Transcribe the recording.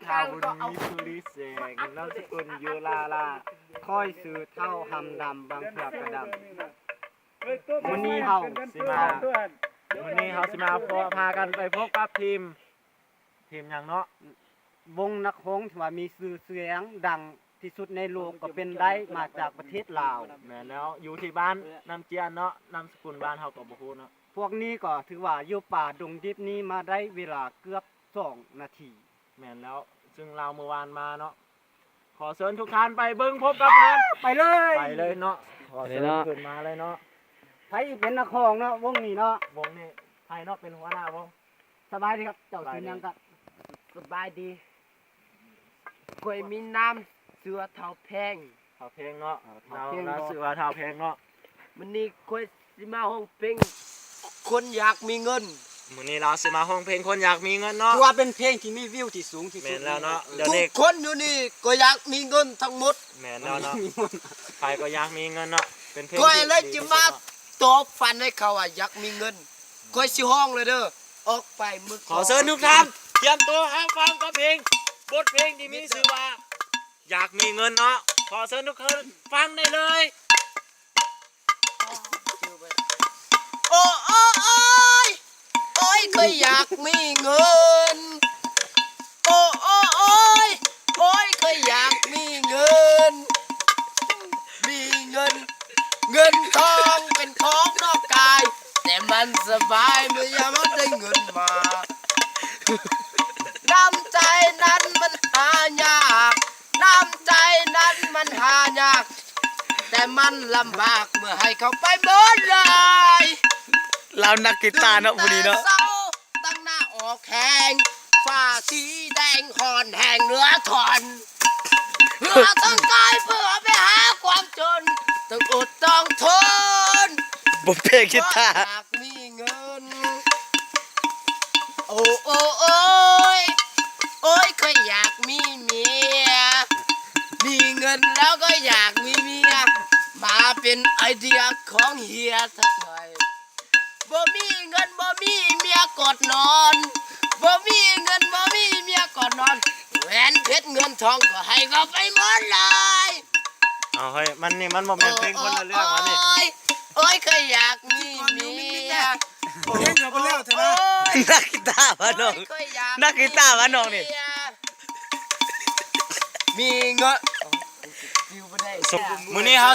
ທ້າວບຸນມີສຸລິແສງ ນາມສະກຸນຢູ່ລາລາ ຂ້ອຍຊື່ທ້າວຫຳດຳ ບາງເທື່ອກະດຳ. ມື້ນີ້ເຮົາຊິມາ ມື້ນີ້ເຮົາຊິມາ ພາກັນໄປພົບກັບທີມ ທີມຫຍັງເນາະ? ວົງນັກຮ້ອງທີ່ວ່າມີຊື່ສຽງດັງທີ່ສຸດໃນໂລກກໍເປັນໄດ້ ມາຈາກປະເທດລາວ. ແມ່ນແລ້ວ ຢູ່ທີ່ບ້ານນ້ຳຈຽນເນາະ ນາມສະກຸນບ້ານເຮົາກໍບໍ່ຮູ້ເນາະ. ພວກນີ້ກໍຖືວ່າຢູ່ປ່າດົງດິບນີ້ມາໄດ້ເວລາເກືອບສອງນາທີ. ແມ່ນແລ້ວ ຊຶ່ງລາວມື້ວານມາເນາະ. ຂໍເຊີນທຸກທ່ານໄປເບິ່ງພົບກັບທ່ານ ໄປເລີຍ ໄປເລີຍເນາະ. ຂໍເຊີນຂຶ້ນມາເລີຍເນາະ. ໃຜເປັນນັກຮ້ອງເນາະ ວົງນີ້ເນາະ? ວົງນີ້ໃຜເນາະເປັນຫົວໜ້າວົງ? ສະບາຍດີຄັບ ເຈົ້າຊື່ຫຍັງຄັບ? ສະບາຍດີ ຂ້ອຍມີນາມຊື່ວ່າທ້າວແພງ. ທ້າວແພງເນາະ. ເອີ ທ້າວແພງ ລາວຊື່ວ່າທ້າວແພງເນາະ. ມື້ນີ້ຂ້ອຍຊິມາຮ້ອງເພງຄົນຢາກມີເງິນ. ມື້ນີ້ລາວຊິມາຮ້ອງເພງຄົນຢາກມີເງິນເນາະ. ຖືວ່າເປັນເພງທີ່ມີວິວທີ່ສູງທີ່ສຸດ. ແມ່ນແລ້ວເນາະ. ດຽວນີ້ທຸກຄົນຢູ່ນີ້ກໍຢາກມີເງິນທັງໝົດ. ແມ່ນແລ້ວເນາະ. ໃຜກໍຢາກມີເງິນເນາະ. ເປັນເພງ ຂ້ອຍເລີຍຈະມາຕອບຝັນໃຫ້ເຂົາວ່າຢາກມີເງິນ. ຂ້ອຍຊິຮ້ອງເລີຍເດີ ອອກໄປມື້ ຂໍເຊີນທຸກທ່ານຕຽມຕົວຮັບຟັງກັບເພງ ບົດເພງທີ່ມີຊື່ວ່າ ຢາກມີເງິນເນາະ. ຂໍເຊີນທຸກຄົນຟັງໄດ້ເລີຍ. ໂອ້ ໂອ້ ໂອ້ຍ ໂອ້ຍ ຂ້ອຍຢາກມີເງິນ. ໂອ້ ໂອ້ ໂອ້ຍ ໂອ້ຍ ຂ້ອຍຢາກມີເງິນ. ມີເງິນ ເງິນທອງເປັນຂອງນອກກາຍ ແຕ່ມັນສະບາຍເມື່ອຍາມເຮົາໄດ້ເງິນມາ. ນ້ຳໃຈນັ້ນມັນຫາຍາກ ນ້ຳໃຈນັ້ນມັນຫາຍາກ ແຕ່ມັນລຳບາກເມື່ອໃຫ້ເຂົາໄປໝົດເລີຍ. ລາວນັກກີຕາເນາະຜູ້ນີ້ເນາະ. ຕື່ນແຕ່ເຊົ້າຕັ້ງໜ້າອອກແຮງ ຟ້າສີແດງຮ້ອນແຮງເໜືອທ່ອນ ເພື່ອຕ້ອງກາຍ ເພື່ອໄປຫາຄວາມຈົນ ຕ້ອງອົດຕ້ອງທົນ ບໍ່ເພງຄິດທ່າ ຢາກມີເງິນ. ໂອ້ ໂອ້ ໂອ້ຍ ໂອ້ຍ ຂ້ອຍຢາກມີເມຍ ມີເງິນແລ້ວກໍຢາກມີເມຍ ມາເປັນໄອເດຍຂອງເຮຍສັກໜ້ອຍ. ບໍ່ມີເງິນບໍ່ມີເມຍກອດນອນ ບໍ່ມີເງິນບໍ່ມີເມຍກອດນອນ ແຫວນເພັດເງິນທອງກໍໃຫ້ເຂົາໄປໝົດເລີຍ. ເອົາເຮີ້ຍ ມັນນີ້ມັນບໍ່ແມ່ນເພງຄົນລະເລື່ອງວະນີ້. ໂອ້ຍ ໂອ້ຍ ຂ້ອຍຢາກມີເມຍ. ເພງກໍບໍ່ແລ້ວເທື່ອນະ. ໂອ້ຍ ນັກກີຕາວະນ້ອງ ໂອ້ຍ ຂ້ອຍຢາກ ນັກກີຕາວະນ້ອງນີ້. ມີເງິນ ມື້ນີ້ເຮົາ